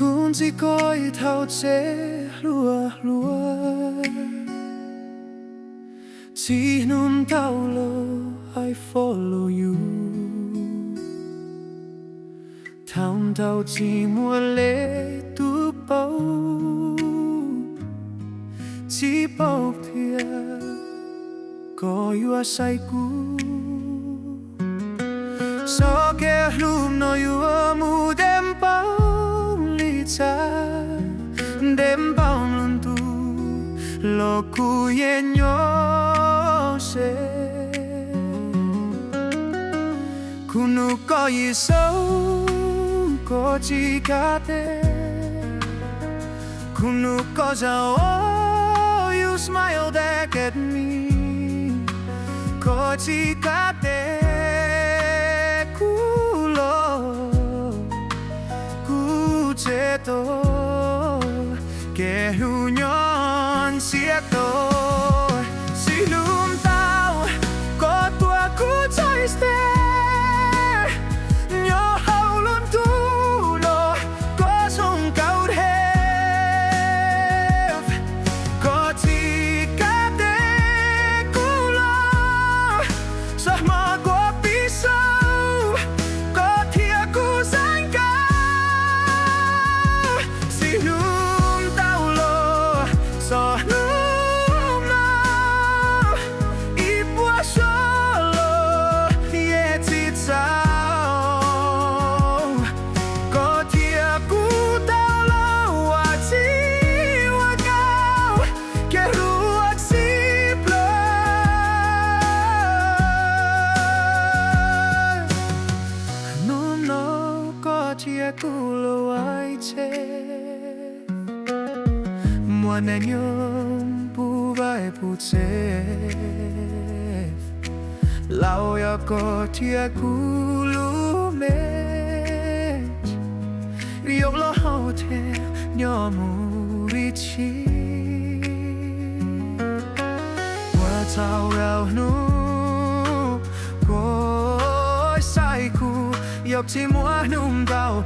Kuv ntxim koj ib thaum tsev hluas hluas, txij hnub ntau los I follow you. Thaum ntau tsis muaj leej twg paub, tsis paub tias koj yuav saib kuv. Txoj kev hlub no yuav mus ntev npaum li tshav, ntev npaum lub ntuj los kuv yeej nyob ze. Kuv nug koj yim zaug koj tsis kam teb. Kuv nug koj zaum, oh, you smile back at me. Koj tsis kam teb kuv los kuv tseg tau kev hlub nyob ntxiag tau. Txij hnub ntawd koj tuav kuv txoj step, nyob hauv lub ntuj no koj zoo nkauj heev. Koj tsis kam teb kuv los, txoj hmoo kuv pib saib, koj thiab kuv xaiv nkauj. Txij hnub ntawd los txog hnub no, ib puas xyoo los yeej tsis txaus. Koj thiab kuv tau los ua txij ua nkawm, kev hlub uas txij plaws. Hnub no koj thiab kuv los ua ib txhij, muaj neeg nyob puv vaj puv tsev. Laus yog koj thiab kuv lub me, yuav los hauv thiab nyob mus ib txhij. Ua txhaum lawm hnub koj xaiv kuv, yog tsis muaj hnub ntawd